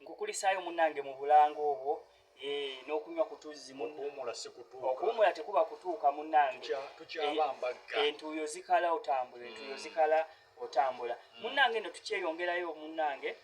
Nkukulisaayo munnange mu bulango obwo n'okunywa ku tuzzi. Okuwumula si kutuuka. Okuwumula tekuba kutuuka munnange. Tukyabambagga. Entuuyo zikala otambula, entuuyo zikala otambula. Munnange nno tukyeyongerayo munnange.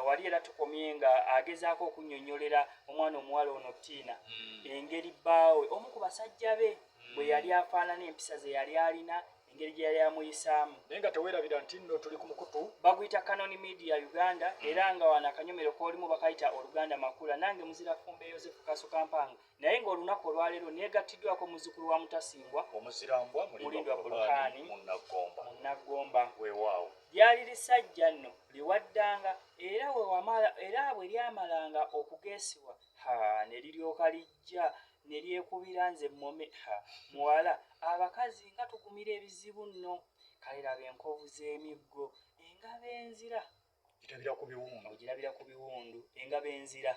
Wali era tukomye nga agezaako okunnyonnyolera omwana omuwala ono Tiina engeri bbaawe omu ku basajja be bwe yali afaanana, empisa ze yali alina, engeri gye yali amuyisaamu. Naye nga teweerabira nti nno tuli ku mukutu baguyita Canon Media Uganda, era nga wano akanyomero k'olimu bakayita Oluganda Makula. Nange Muzira Fumbe Yosefu Kaso Kampanga, naye ng'olunaku olwaleero neegattiddwako muzzukulu wa Mutasingwa, Omuzirambwa Mulindwa Mulindwa Bulukani Bulukani Munnaggomba. Munnaggomba. Weewaawo. Lyali lisajja nno liwaddanga, era we wamala, era bwe lyamalanga okugeesibwa, ha, ne liryoka lijja ne lyekubira nze mmome. Ha, muwala, abakazi nga tugumira ebizibu nno. Kale laba enkovu z'emiggo, engabo enzira. Girabira ku biwundu. Ogirabira ku biwundu, engabo enzira.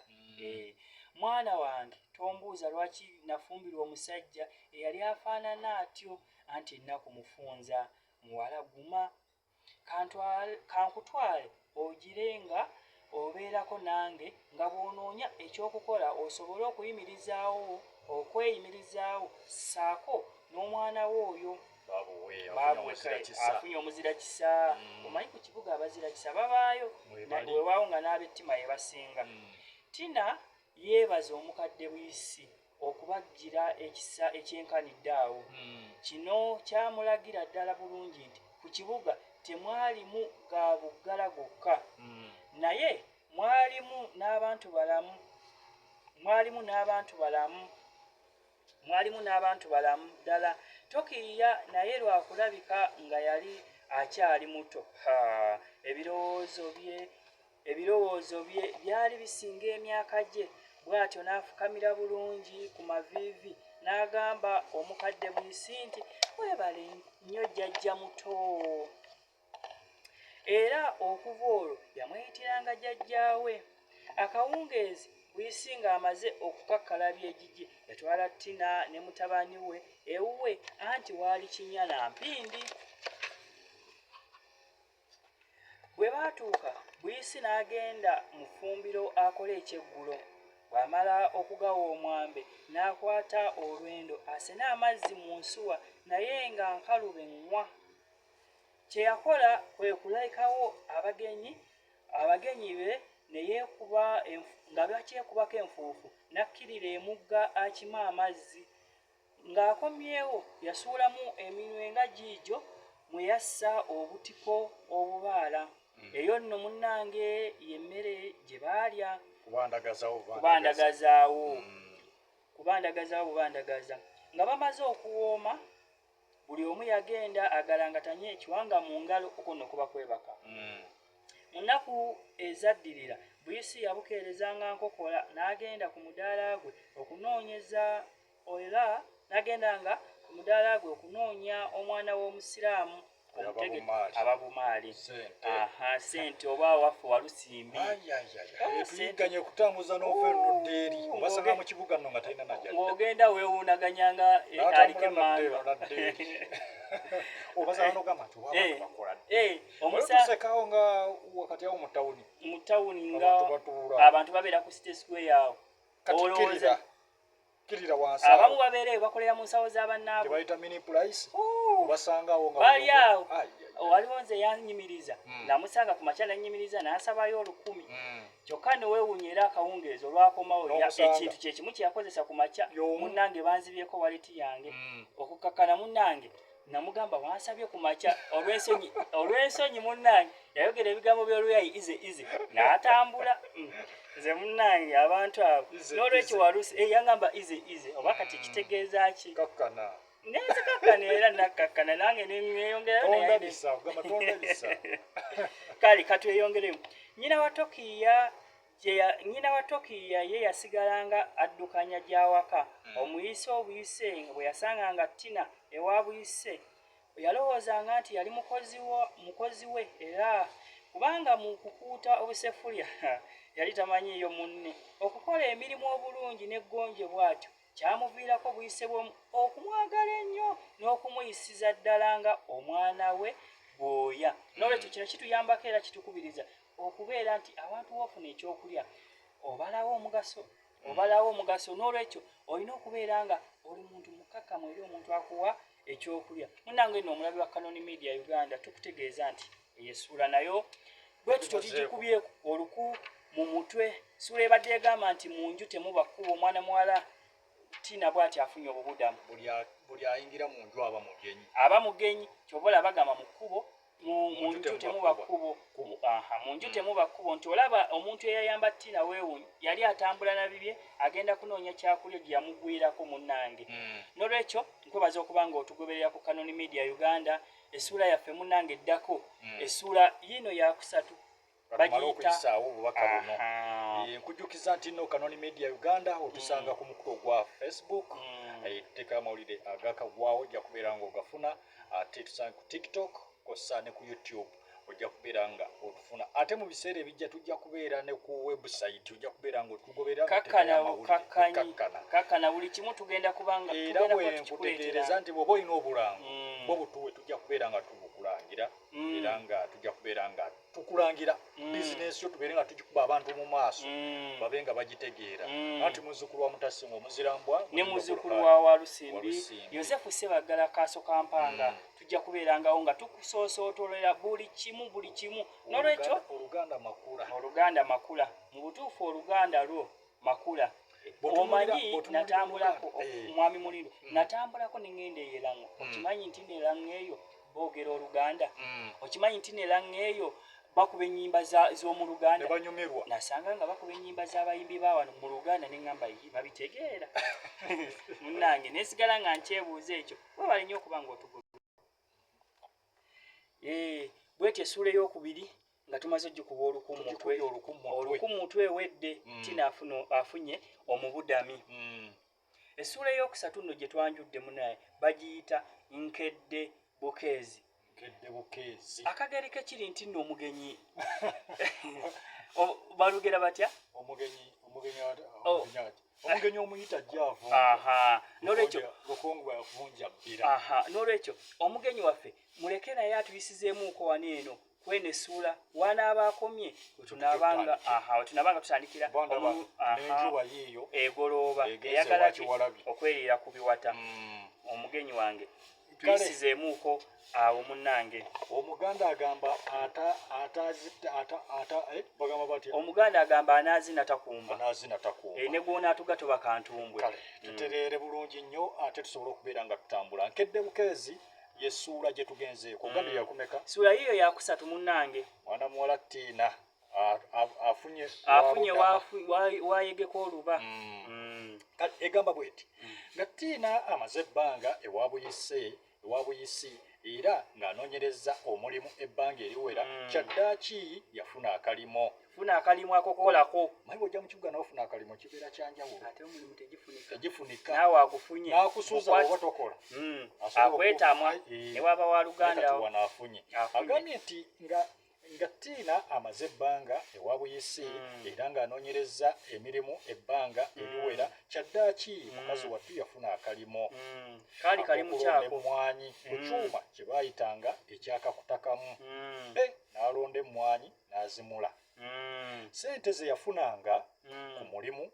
Mwana wange, tombuuza lwaki nafumbirwa omusajja eyali afaanana atyo, anti ennaku mufunza. Muwala, guma, kankutwale ogire nga obeerako nange nga bw'onoonya ekyokukola osobole okweyimirizaawo ssaako n'omwana wo oyo. Babuwe. Baabuwe. Afunye omuzira kisa. Afunye omuzira kisa. Omanyi ku kibuga abazira kisa babaayo. Mwebali. Weewaawo nga n'ab'ettima ye basinga. Tina yeebaza omukadde Buyisi okubaggira ekisa ekyenkanidde awo. Kino kyamulagira ddala bulungi nti ku kibuga temwalimu ga buggala gokka, naye mwalimu n'abantu balamu, mwalimu n'abantu balamu, mwalimu n'abantu balamu ddala. Tokiiya naye lwakulabika nga yali akyali muto, ha, ebirowoozo bye byali bisinga emyaka gye. Bw'atyo n'afukamira bulungi ku maviivi n'agamba omukadde Buyisi nti, "Weebale nnyo, jjajja muto." Era okuva olwo yamweyitiranga jjajjaawe. Akawungeezi, Buyisi ng'amaze okukakkalabya egigi, yatwala Tina ne mutabani we ewuwe, anti waali kinnya na mpindi. Bwe baatuuka, Buyisi n'agenda mu ffumbiro akole ekyeggulo. Bw'amala okugawa omwambe, n'akwata olwendo asene amazzi mu nsuwa, naye nga nkalube ŋŋwa. Kye yakola kwe kulekawo abagenyi be ne yeekuba nga bakyekubako enfuufu, n'akkirira emugga akime amazzi. Ng'akomyewo, yasuulamu eminwe nga giigyo mwe yassa obutiko obubaala. Eyo nno munnange y'emmere gye baalya. Kubandagazaawo. Kubandagazaawo. Kubandagazaawo bubandagaza. Nga bamaze okuwooma, buli omu yagenda agalangatanye ekiwanga mu ngalo. Okwo nno kuba kwebaka. Mu nnaku ezaddirira, Buyisi yabukeerezanga nkokola n'agenda ku mudaala gwe okunoonyeza, era n'agendanga ku mudaala gwe okunoonya omwana w'omusiraamu. Ababumaali. Ababumaali. Sente. Aha, sente oba waffe walusimbi. Ah, Tuyiganye okutambuza n'ova enodda eri, obasanga mu kibuga nno nga talina najadda. Ng'ogenda weewuunaganyanga aliko emmandwa. Nadda eri, obasanga nogamba nti oba abantu bakola ddi? Omusa Otusekawo nga wakati awo mu tawuni. Mu tawuni nga abantu batuula. Abantu babeera ku City Square awo. Kati Olowooza kkirira, kkirira wansi abamu awo babeereyo bakolera mu nsawo gye z'abannaabwe. bayita Mini Price, Ooh. obasangawo nga Bali awo. Ai, ai, ai. Waliwo nze yanyimiriza. Namusanga ku makya nanyimiriza n'ansabayo 1000. Kyokka neweewuunya, era akawungeezi olwakomawo N'omusanga. ekintu kyekimu kye yakozesa ku makya. Y'omu. "Munnange, banzibyeko wallet yange." Okukakkana munnange, namugamba, "Wansabye ku makya." Olw'ensonyi munnange yayogera ebigambo by'oluyayi, "Ize ize," n'atambula. Nze munnange abantu abo Ize, n'olwekyo ize. Walusi yangamba "ize ize", oba kati kitegeeza ki? Kakkana. Nenzikakkana era nakkakkana nange neyongerayo. Tondabisa, kugamba tondabisa. Kale katweyongeremu. Nnyina wa Tokiya ye yasigalanga addukanya gy'awaka. Omuyise obuyise bwe yasanganga Tina ewa Buyise, yalowoozanga nti yali mukozi we, era kubanga mu kukuuta obusefulya yali tamanyiiyo munne. Okukola emirimu obulungi n'eggonje bw'atyo kyamuviirako Buyise bw'omu okumwagala ennyo n'okumuyisiza ddala nga omwana we bw'oya. N'olwekyo kino kituyambako era kitukubiriza. Okubeera nti awantu wofuna ekyokulya obalawo omugaso, obalawo omugaso. N'olwekyo olina okubeera nga oli muntu mukakkamu eri omuntu akuwa ekyokulya. Munnange nno omulabi wa Canon Media Uganda, tukutegeeza nti eyo essuula nayo bwe tutyo tugikubye oluku mu mutwe. Ssuula ebadde egamba nti mu nju temuba kkubo. Omwana muwala Tina bw'ati afunye obubudamu. Buli ayingira mu nju aba mugenyi. Aba mugenyi. Kyova olaba bagamba mu kkubo, mu nju temuba kkubo. Aha, mu nju temuba kkubo. Nti olaba omuntu eyayamba Tina, weewuunyi, yali atambula na bibye, agenda kunoonya kyakulya gye yamugwirako munnange. N'olwekyo nkwebaza okuba nga otugoberera ku Canon Media Uganda. Essuula yaffe munnange eddako, essuula yiino yakusatu. Batumale okuyisaawo obubaka buno. Nkujjukiza nti nno Canon Media Uganda otusanga ku mukutu ogwa Facebook. Tuteekayo amawulire agakagwawo, ojja kubeera nga ogafuna. Ate tusanga ku TikTok kw'ossa ne ku YouTube, ojja kubeera nga otufuna. Ate mu biseera ebijja tujja kubeera ne ku website, ojja kubeera nga otugoberera nga kakkana tuteekayo amawulire. Kakkanyi. Kakkana. Kakkana, buli kimu tugenda kubanga era tugenda bwe kuba tukikuleetera. nkutegeereza nti bw'oba olina obulango, bwo butuwe, tujja kubeera nga tubukulangira. Era nga tujja kubeera nga tukulangira bizinesi yo, tubeere nga tugikuba abantu mu maaso, babe nga bagitegeera. Anti muzzukulu wa Mutasinga omuzirambwa ne muzzukulu wa Walusimbi. Walusimbi. Yosefu Sebaggala Kaaso Kampanga. Tujja kubeerangawo nga tukusoosootoolera buli kimu, buli kimu. N'olwekyo Oluganda makula. Oluganda makula. Mu butuufu oluganda lwo makula. Omanyi Bw'otunuulira natambulako Oluganda, mwami Mulindo, natambulako ne ŋŋenda eyo Erango. Okimanyi nti nerango eyo boogera oluganda? Okimanyi nti nerango eyo bakuba ennyimba z'omu ne Luganda? Banyumirwa. Nasanga nga bakuba ennyimba z'abayimbi ba wano mu Luganda, ne ŋŋamba, yi, babitegeera? Munnange, nesigala nga nkyebuuza ekyo. Webale nnyo okuba nga otugoba. Bwetyo essuula eyokubiri nga tumaze ogikuba oluku mu mutwe. Tugikubye oluku mu mutwe. Oluku mu mutwe ewedde. Tina afunye omubudami. Essuula eyokusatu nno gye twanjudde munaye bagiyita Nkedde Bukeezi. Nkedde Bukeezi. Akageri ke kiri nti nno omugenyi balugera batya? Omugenyi Oh. omugenyi ati omugenyi omuyita jjaavu. Aha, nolwekyo Lukongu bwavunja bbira. Aha, nolwekyo omugenyi waffe muleke naye atuyisizeemuuko wano eno kweno essuula wanaaba akomye wetunaabanga, aha, wetunaabanga tutandikira. Bandaba Aha, n'enjuba yiiyo egolooba egenze eyagala ki? ewakiwalabi. Okweriira ku biwata. Omugenyi wange tuyisizeemuuko awo munnange. Omuganda agamba ata atazi ata ata bagamba batya? Omuganda agamba anaazina takumba. Anaazina takumba. Ne gwonaatuga toba kantumbwe. Kale tutereere bulungi nnyo ate tusobole okubeera nga tutambula. Nkedde Bukeezi yessuula gye tugenzeeko. Ogambye yakumeka? Ssuula yiyo yakusatu munnange. Mwana muwala Tiina afunye afunye wabudama. Wayegeka oluba. Kale egamba bweti: nga Tiina amaze ebbanga ewa Buyise, ewa Buyisi, era ng'anoonyereza omulimu ebbanga eriwera, kyaddaaki yafuna akalimo. Funa akalimu akokukolako. Maye bw'ojja mu kibuga n'ofuna akalimo kibeera kyanjawulo. Ate omulimu tegifunika. Tegifunika. Naawe agufunye n'akusuuza bw'oba tokola. Asobola Akwetamwa. Ne waba wa luganda. Kati wano afunye. Afunye. Agambye nti nga Tiina amaze ebbanga ewa Buyisi era ng'anoonyereza emirimu ebbanga eriwera, kyaddaaki mukazi wattu yafuna akalimo. Kaali kalimu akokulonda kyako. Emmwanyi ku kyuma kye baayitanga ekyakakutakamu. N'alonda emmwanyi n'azimula. Sente ze yafunanga ku mulimu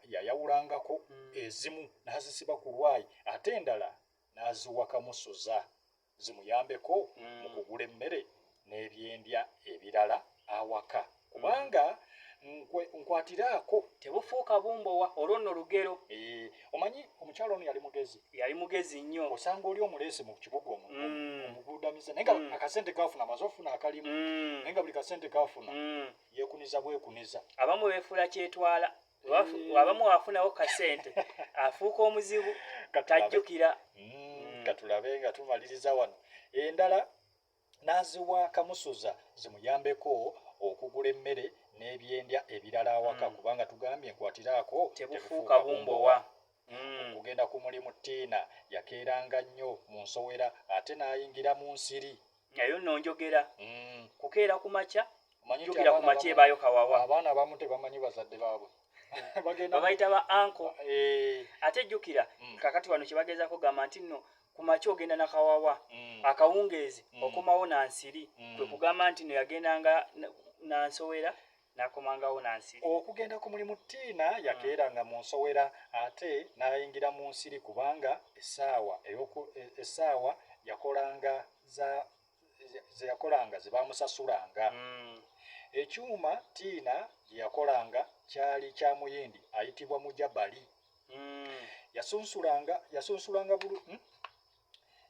yayawulangako ezimu n'azisiba ku lwayi, ate endala n'aziwa Kamusuza zimuyambeko mu kugula emmere n'ebyendya ebirala awaka, kubanga nkwatiraako tebufuuka bumbowa. Olwo nno lugero. Omanyi omukyalo ono yali mugezi. Yali mugezi nnyo. Osanga oli omuleese mu kibuga omubudamiza, naye nga akasente kafuna, amaze ofuna akalimu, naye nga buli kasente kafuna yeekuniza bwekuniza. Abamu beefuula kyetwala. Abamu afunawo kasente afuuka omuzibu. Katulabe. Tajjukira. Katulabe nga tumaliriza wano. Endala n'aziwa Kamusuza zimuyambeko okugula emmere n'ebyendya ebirala awaka, kubanga tugambye nkwatiraako tebufuuka bumbowa. Okugenda ku mulimu Tiina yakeeranga nnyo mu nsowera ate n'ayingira mu nsiri. Nayo nno njogera kukeera ku makya. Omanyi nti Jjukira ku abaana makya ebaayo kawawa. Abaana abamu tebamanyi bazadde baabwe, bagenda babayita ba uncle. Ate jjukira kakati wano kyebagezaako gamba nti nno ku makya ogenda nakawawa, akawungeezi okomawo nansiri. Kwe kugamba nti no yagendanga Na nsowera n'akomangawo na nsiri. Okugenda ku mulimu Tiina yakeeranga mu nsowera ate n'ayingira mu nsiri kubanga essaawa essaawa yakolanga za ze yakolanga ze baamusasulanga. Ekyuma Tiina gye yakolanga kyali kya Muyindi ayitibwa Mujabali. Yasunsulanga yasunsulanga bulu,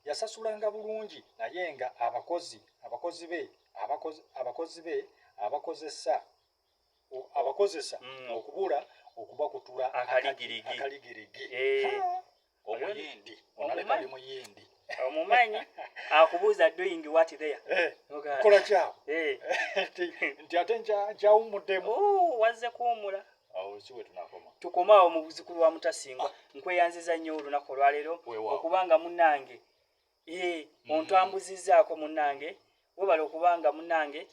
Yasasulanga bulungi naye nga abakozi abakozi be abakozi abakozi be abakozesa abakozesa okubula okubakutula akaligirigi. Akaligirigi. Eh. Omuyindi onaleka ali muyindi. Omumanyi akubuuza, "Doing what there?" Eh, Oga- kola kyawo. Eh. Nti ate nkyawummuddemu. Oh, wazze kuwummula. Awo si we tunakoma. Tukomaawo mu buzukulu wa Mutasingwa. Nkweyanziza nnyo olunaku olwaleero Weewaawo. okubanga munnange ontwambuzizaako munnange. Webale okubanga munnange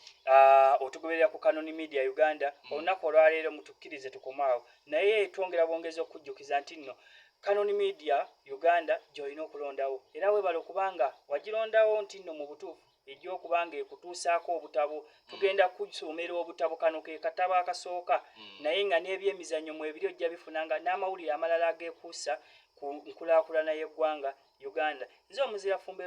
otugoberera ku Kanoni Media Uganda. Olunaku olwaleero mutukkirize tukomaawo, naye twongera bwongezi okujjukiza nti nno Kanoni Media Uganda gy'olina okulondawo, era webale okubanga wagirondawo nti nno mu butuufu ejja okuba nga ekutuusaako obutabo. Tugenda kusomera obutabo, kano ke katabo akasooka, naye nga n'ebyemizannyo mwebiri ojja bifunanga n'amawulire amalala ageekuusa ku nkulaakulana y'eggwanga Uganda. Nze omuzira Fumba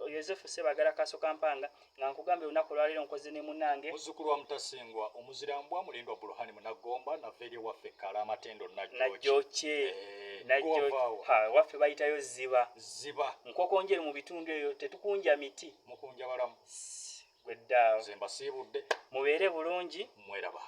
Yosefu Sebagala Kaso Kampanga, nga nkugambye olunaku olwaleero nkoze ne munnange Muzzukulu wa Mutasingwa, omuzirambwa Mulindwa Buruhani Munagomba, nava eri ewaffe Kalamatendo Najjoki. Najjoki. Eh, Najjoki. gwovaawa? Ha, waffe bayitayo Ziba. Ziba. Nkoko njeru mu bitundu eyo tetukunja miti. Mukunja balamu. Gweddaawo. Nze mbasiibudde. Mubeere bulungi. Mweraba.